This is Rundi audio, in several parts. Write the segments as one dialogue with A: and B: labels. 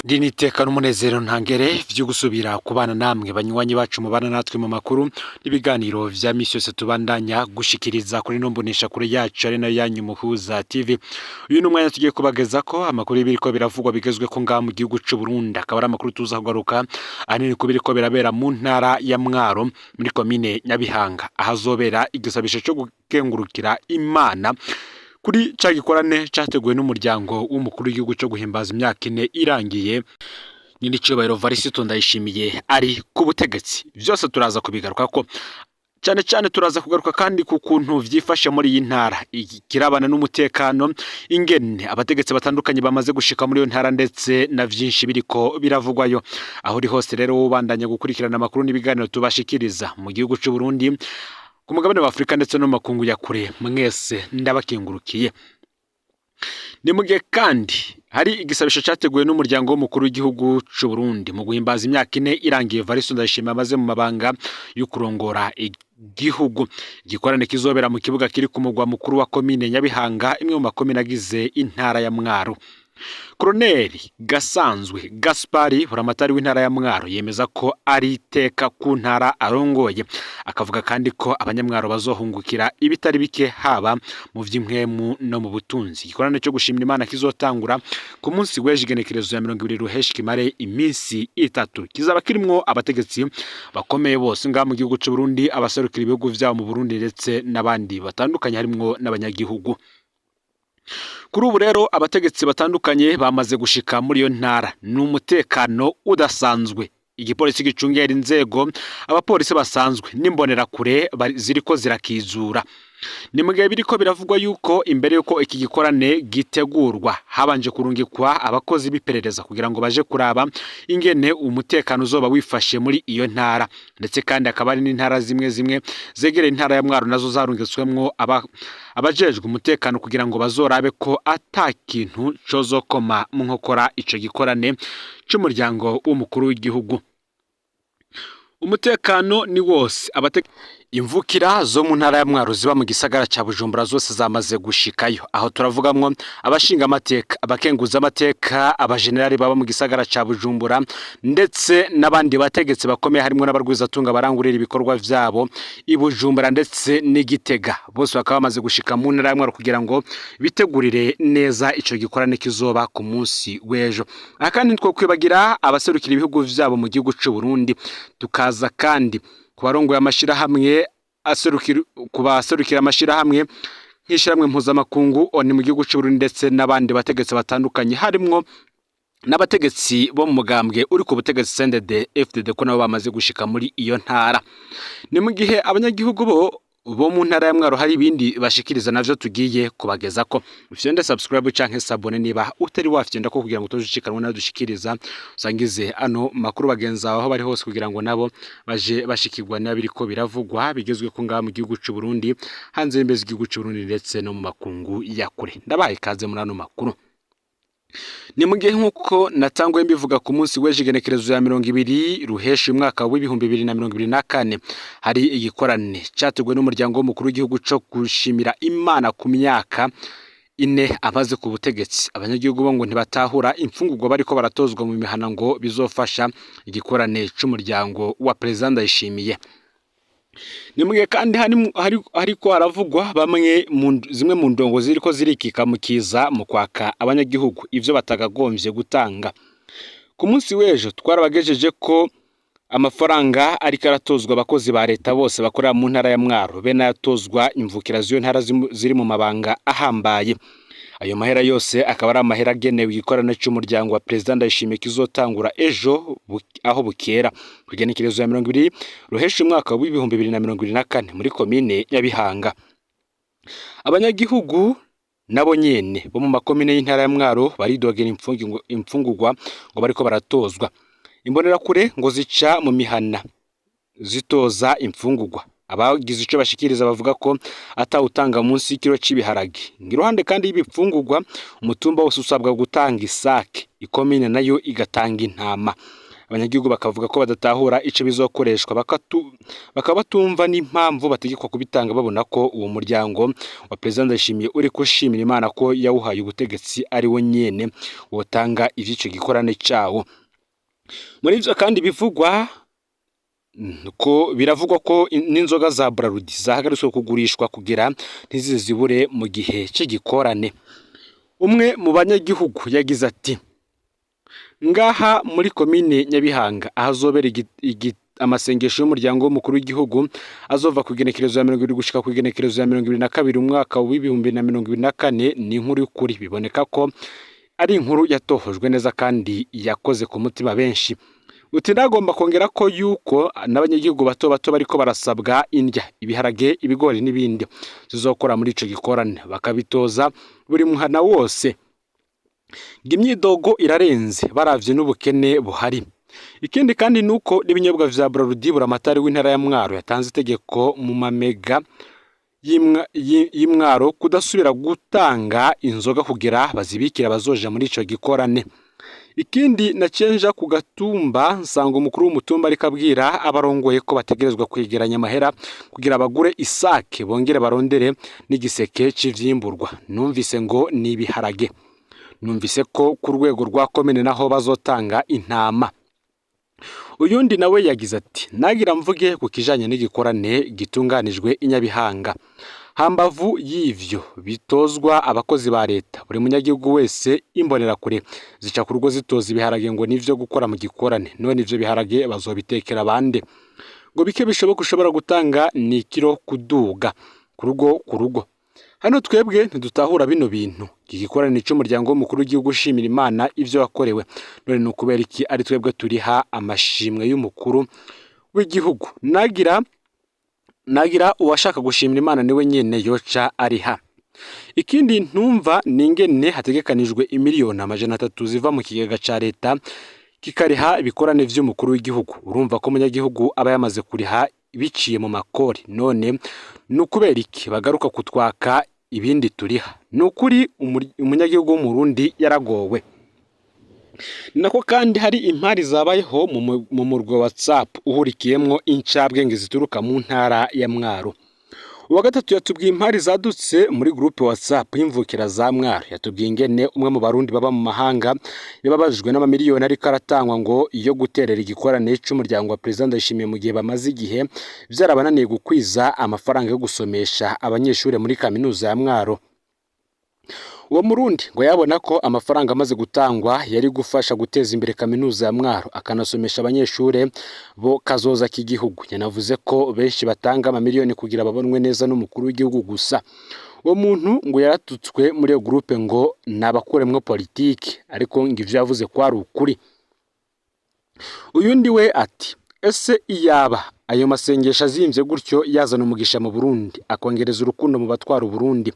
A: Ndi n'iteka n'umunezero ntangere vyo gusubira kubana namwe banywanyi bacu mubana natwe mu makuru n'ibiganiro vya misi yose tubandanya gushikiriza kuri ino mboneshakure yacu ari nayo yanyu Muhuza TV. Uyu ni umwanya tugiye kubagezako amakuru y'ibiriko biravugwa bigezweko ngaha mu gihugu c'u Burundi, akaba ari amakuru tuza kugaruka ahanini ku biriko birabera mu ntara ya Mwaro muri komine Nyabihanga, ahazobera igisabisho co gukengurukira Imana kuri ca gikorane categuwe n'umuryango w'umukuru w'igihugu co guhimbaza imyaka 4 irangiye nyiricubahiro Varisito Ndayishimiye ari ku butegetsi. Vyose turaza kubigarukako cane cane, turaza kugaruka kandi ku kuntu vyifashe muri iyi ntara ikirabana n'umutekano, ingene abategetsi batandukanye bamaze gushika muri iyo ntara, ndetse na vyinshi biriko biravugwayo. Aho uri hose rero ubandanya gukurikirana amakuru n'ibiganiro tubashikiriza mu gihugu c'u Burundi, ku mugabane wa Afurika ndetse no mu makungu ya kure, mwese ndabakengurukiye. Ni mu gihe kandi hari igisabisho categuwe n'umuryango w'umukuru w'igihugu c'u Burundi mu guhimbaza imyaka 4 irangiye Varisto Ndayishimiye amaze mu mabanga yo kurongora igihugu. Igikorane kizobera mu kibuga kiri ku mugwa mukuru wa komine Nyabihanga, imwe mu makomine agize intara ya Mwaro. Koloneli Gasanzwe Gaspari, buramatari w'intara ya Mwaro, yemeza ko ari iteka ku ntara arongoye, akavuga kandi ko abanyamwaro bazohungukira ibitari bike haba mu vy'impwemu no mu butunzi. Igikorane cyo gushimira Imana kizotangura ku munsi w'ejo igenekerezo ya 20 ruheshi, kimare iminsi 3, kizaba kirimwo abategetsi bakomeye bose ngaha mu gihugu c'u Burundi, abaserukira ibihugu vyabo mu Burundi ndetse n'abandi batandukanye harimwo n'abanyagihugu. Kuri ubu rero abategetsi batandukanye bamaze gushika muri iyo ntara, ni umutekano udasanzwe. Igipolisi gicungera inzego, abapolisi basanzwe n'imbonerakure ziriko zirakizura. Ni mu gihe biriko biravugwa yuko imbere yuko iki gikorane gitegurwa habanje kurungikwa abakozi b'iperereza kugira ngo baje kuraba ingene umutekano uzoba wifashe muri iyo ntara, ndetse kandi hakaba hari n'intara zimwe zimwe zegereye intara ya Mwaro nazo zarungitswemwo abajejwe umutekano kugira ngo bazorabe ko ata kintu cozokoma mu nkokora ico gikorane c'umuryango w'umukuru w'igihugu. Umutekano ni wose. Imvukira zo mu ntara ya Mwaro ziba mu gisagara ca Bujumbura zose zamaze gushikayo. Aho turavugamwo abashinga amateka, abakenguza amateka, abajenerali baba mu gisagara ca Bujumbura, ndetse n'abandi bategetsi bakomeye harimwo n'abarwizatunga barangurira ibikorwa vyabo i Bujumbura ndetse n'Igitega. Bose bakaba bamaze gushika mu ntara ya Mwaro kugira ngo bitegurire neza ico gikorane kizoba ku munsi w'ejo. Aha kandi ntitwokwibagira abaserukira ibihugu vyabo mu gihugu c'u Burundi, tukaza kandi ku barongoye amashirahamwe aserukira, ku baserukira amashirahamwe nk'ishirahamwe mpuzamakungu ONU mu gihugu c'u Burundi, ndetse n'abandi bategetsi batandukanye harimwo n'abategetsi bo mu mugambwe uri ku butegetsi CNDD FDD, ko nabo bamaze gushika muri iyo ntara. Ni mu gihe abanyagihugu bo mu ntara ya Mwaro hari ibindi bashikiriza navyo tugiye kubagezako. Ufyonde subscribe canke s'abonner niba utari wafyonda ko kugira ngo utojishikanwe nayo dushikiriza, usangize ano makuru bagenzi aho bari hose kugira ngo nabo baje bashikirwa n'abiriko biravugwa bigezwe ko ngaha mu gihugu c'u Burundi, hanze y'imbibe z'igihugu c'u Burundi ndetse no mu makungu ya kure. Ndabaye ikaze muri ano makuru. Ni mu gihe nk'uko natanguye mbivuga, ku munsi w'ejo igenekerezo ya 20 ruheshi umwaka w'2024 hari igikorane categuwe n'umuryango w'umukuru w'igihugu co gushimira Imana ku myaka 4 amaze ku butegetsi. Abanyagihugu bo ngo ntibatahura imfungurwa bariko baratozwa mu mihana ngo bizofasha igikorane c'umuryango wa Perezida Ndayishimiye. Ni mu gihe kandi hariko haravugwa bamwe zimwe mu ndongo ziriko zirikika mu kiza mu kwaka abanyagihugu ivyo batakagombye gutanga. Ku munsi w'ejo twarabagejeje ko amafaranga ariko aratozwa abakozi ba leta bose bakorera mu ntara ya Mwaro, be n'ayatozwa imvukira z'iyo ntara ziri mu mabanga ahambaye. Ayo mahera yose akaba ari amahera agenewe igikorane c'umuryango wa Perezida Ndayishimiye kizotangura ejo aho bukera ku igenekerezo ya 20 ruheshi umwaka w'2024 muri komine Nyabihanga. Abanyagihugu nabo nyene bo mu makomine y'intara ya Mwaro baridogera imfungurwa ngo bariko baratozwa. Imbonerakure ngo zica mu mihana zitoza imfungurwa. Abagize ico bashikiriza bavuga ko atawutanga munsi y'ikiro c'ibiharage. Iruhande kandi y'ibifungurwa, umutumba wose usabwa gutanga isake, ikomine nayo igatanga intama. Abanyagihugu bakavuga ko badatahura ico bizokoreshwa, bakaba batumva n'impamvu bategekwa kubitanga, babona ko uwo muryango wa Perezida Ndayishimiye uriko ushimira Imana ko yawuhaye ubutegetsi ari wo nyene wotanga ivy'ico gikorane cawo. Muri ivyo kandi bivugwa ko biravugwa ko n'inzoga za Brarudi zahagaritswe kugurishwa kugira ntizize zibure mu gihe c'igikorane. Umwe mu banyagihugu yagize ati: "Ngaha muri komine Nyabihanga ahazobera amasengesho y'umuryango w'umukuru w'igihugu azova ku igenekerezo ya 20 gushika ku igenekerezo ya 22 umwaka w'2024, ni inkuru y'ukuri, biboneka ko ari inkuru yatohojwe neza kandi yakoze ku mutima benshi." Uti ndagomba kongera ko yuko n'abanyagihugu bato bato bariko barasabwa indya, ibiharage, ibigori n'ibindi zizokora muri ico gikorane, bakabitoza buri muhana wose. Ngo imyidogo irarenze baravye n'ubukene buhari. Ikindi kandi nuko n'ibinyobwa vya Brarudi, buramatari w'intara ya Mwaro yatanze itegeko mu mamega y'Imwaro kudasubira gutanga inzoga kugira bazibikire abazoja muri ico gikorane. Ikindi nacenja ku gatumba nsanga umukuru w'umutumba ariko abwira abarongoye ko bategerezwa kwegeranya amahera kugira bagure isake, bongere barondere n'igiseke c'ivyimburwa. Numvise ngo ni ibiharage. Numvise ko ku rwego rwa komine naho bazotanga intama. Uyundi nawe yagize ati: "Nagira mvuge ku kijanye n'igikorane gitunganijwe i Nyabihanga. Hambavu y'ivyo bitozwa abakozi ba leta, buri munyagihugu wese imbonerakure zica ku rugo zitoza ibiharage ngo nivyo gukora mu gikorane. None ivyo biharage bazobitekera bande? Ngo bike bishoboka ushobora gutanga ni ikiro kuduga ku rugo ku rugo. Hano twebwe ntidutahura bino bintu. Iki gikorane c'umuryango w'umukuru w'igihugu ushimira Imana ivyo wakorewe. None ni ukubera iki ari twebwe turiha amashimwe y'umukuru w'igihugu? Nagira uwashaka gushimira Imana niwe nyene yoca ariha. Ikindi ntumva ni ingene hategekanijwe imiliyoni 300 ziva mu kigega ca leta kikariha ibikorane vy'umukuru w'igihugu. Urumva ko umunyagihugu aba yamaze kuriha biciye mu makori. None ni ukubera iki bagaruka kutwaka ibindi turiha? Ni ukuri umunyagihugu w'Umurundi yaragowe." Ni nako kandi hari impari zabayeho mu murwi wa WhatsApp uhurikiyemwo incabwenge zituruka mu ntara ya Mwaro. Uwa gatatu yatubwiye impari zadutse muri groupe WhatsApp y'imvukira za Mwaro. Yatubwiye ingene umwe mu Barundi baba mu mahanga yababajwe n'amamiliyoni ariko aratangwa ngo yo guterera igikorane c'umuryango wa Perezida Ndayishimiye, mu gihe bamaze igihe vyarabananiye gukwiza amafaranga yo gusomesha abanyeshure muri kaminuza ya Mwaro. Uwo Murundi ngo yabona ko amafaranga amaze gutangwa yari gufasha guteza imbere kaminuza ya Mwaro, akanasomesha abanyeshure bo kazoza k'igihugu. Yanavuze ko benshi batanga amamiliyoni kugira babonwe neza n'umukuru w'igihugu gusa. Uwo muntu ngo yaratutswe muri iyo groupe ngo nabakuremwo politiki, ariko ngo ivyo yavuze ko ari ukuri. Uyundi we ati: "Ese iyaba ayo masengesho azimvye gutyo yazana umugisha mu Burundi, akongereza urukundo mu batwara Uburundi.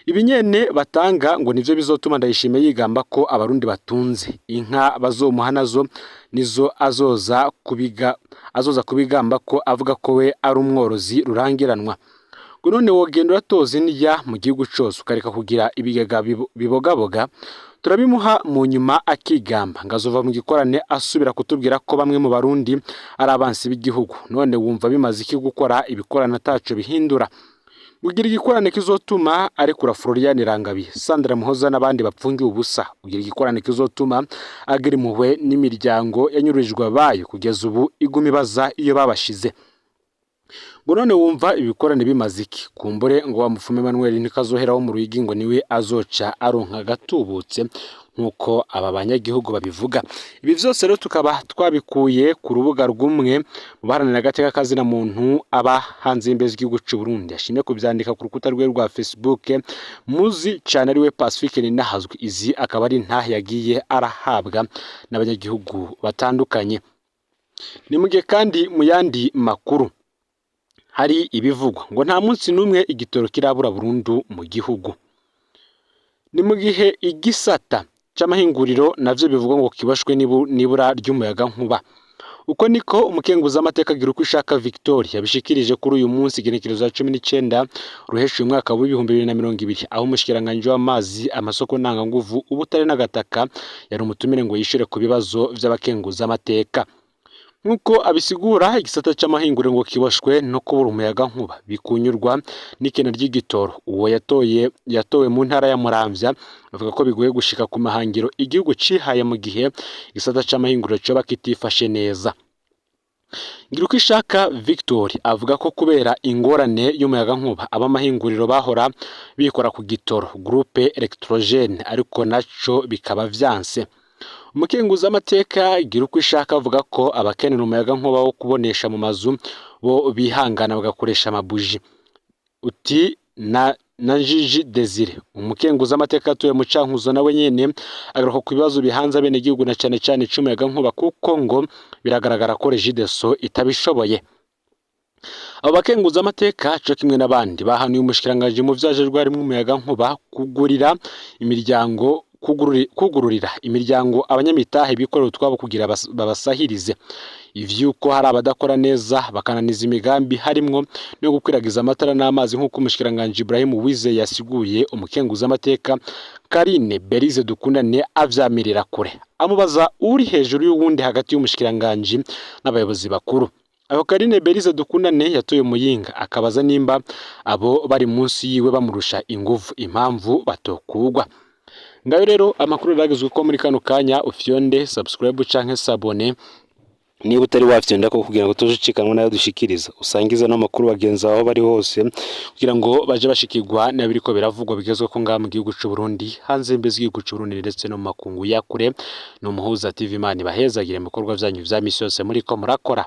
A: Ibi nyene batanga ngo nivyo bizotuma Ndayishimiye yigamba ko Abarundi batunze inka, bazomuha nazo nizo azoza kubigamba ko avuga ko we ari umworozi rurangiranwa. Ngo none wogenda uratoza indya mu gihugu cose ukareka kugira ibigega bibogaboga? Turabimuha mu nyuma akigamba ngo azova mu gikorane asubira kutubwira ko bamwe mu Barundi ari abansi b'igihugu. None wumva bimaze iki gukora ibikorane ataco bihindura? Ugira igikorane kizotuma arekura Florian Irangabiye, Sandra Muhoza n'abandi bapfungiwe ubusa. Ugira igikorane kizotuma agira impuhwe n'imiryango yanyururijwe abayo kugeza ubu iguma ibaza iyo babashize. Ngo none wumva ibikorane bimaze iki?" Kumbure ngo wa mupfumu Emmanuel ntikazohera wo mu Ruyigi ngo niwe azoca aronka agatubutse nk'uko aba banyagihugu babivuga. Ibi vyose rero tukaba twabikuye ku rubuga rw'umwe mu baharanira agateka kazina muntu aba hanze y'imbibe z'igihugu c'u Burundi. Yashimye kuvyandika ku rukuta rwe rwa Facebook, muzi cane ariwe Pacifique Ninahazwe. Izi akaba ari intahe yagiye arahabwa n'abanyagihugu batandukanye. Ni mu gihe kandi mu yandi makuru hari ibivugwa ngo nta munsi n'umwe igitoro kirabura burundu mu gihugu. Ni mu gihe igisata c'amahinguriro navyo bivugwa ngo kiboshwe n'ibura ry'umuyagankuba. Uko niko umukenguzamateka Girukwishaka Victor yabishikirije kuri uyu munsi igenekerezo rya 19 Ruheshi uyu mwaka w'2020, aho umushikiranganji w'amazi, amasoko ntanganguvu, ubutare n'agataka yari umutumire ngo yishure ku bibazo vy'abakenguzamateka. Nk'uko abisigura, igisata c'amahinguriro ngo kiboshwe no kubura umuyagankuba bikunyurwa n'ikena ry'igitoro. Uwo yatowe mu ntara ya Muramvya avuga ko bigoye gushika ku mahangiro igihugu cihaye mu gihe igisata c'amahinguriro coba kitifashe neza. Girukwishaka Victor avuga ko kubera ingorane y'umuyagankuba ab'amahinguriro bahora bikora ku gitoro groupe électrogène, ariko naco bikaba vyanse. Umukenguzamateka Girukwishaka avuga ko abakenera umuyagankuba wo kubonesha mu mazu bo bihangana bagakoresha amabuji. Uti na Njiji Desire, umukenguzamateka atuye mu Cankuzo, nawe nyene agaruka ku bibazo bihanze abenegihugu na cane cane ic'umuyagankuba, kuko ngo biragaragara ko Regideso itabishoboye. Abo bakenguzamateka co kimwe n'abandi bahanuye umushikiranganji mu vyo ajejwe harimwo umuyagankuba kugururira imiryango abanyamitahe bikorera utwabo kugira babasahirize. Ivyuko hari abadakora neza bakananiza imigambi harimwo no gukwiragiza amatara n'amazi, nk'uko umushikiranganji Ibrahim Uwizeye yasiguye, umukenguzamateka Karine Berize Dukundane avyamirira kure, amubaza uri hejuru y'uwundi hagati y'umushikiranganji n'abayobozi bakuru. Aho Karine Berize Dukundane yatoye Muyinga, akabaza nimba abo bari munsi yiwe bamurusha inguvu, impamvu batokugwa. Ngayo rero amakuru yaragezwe ko muri kano kanya. Ufyonde subscribe canke s'abonner niba utari wafyonda ko, kugira ngo tuje ucikanwa nayo dushikiriza. Usangize n'amakuru bagenzi aho bari hose kugira ngo baje bashikirwa n'abiriko biravugwa bigezwe ko ngaha mu gihugu c'u Burundi, hanze y'imbibe z'igihugu c'u Burundi, ndetse no mu makungu ya kure. Ni Umuhuza TV. Imana ibahezagire mu bikorwa vyanyu vya misi yose muriko murakora.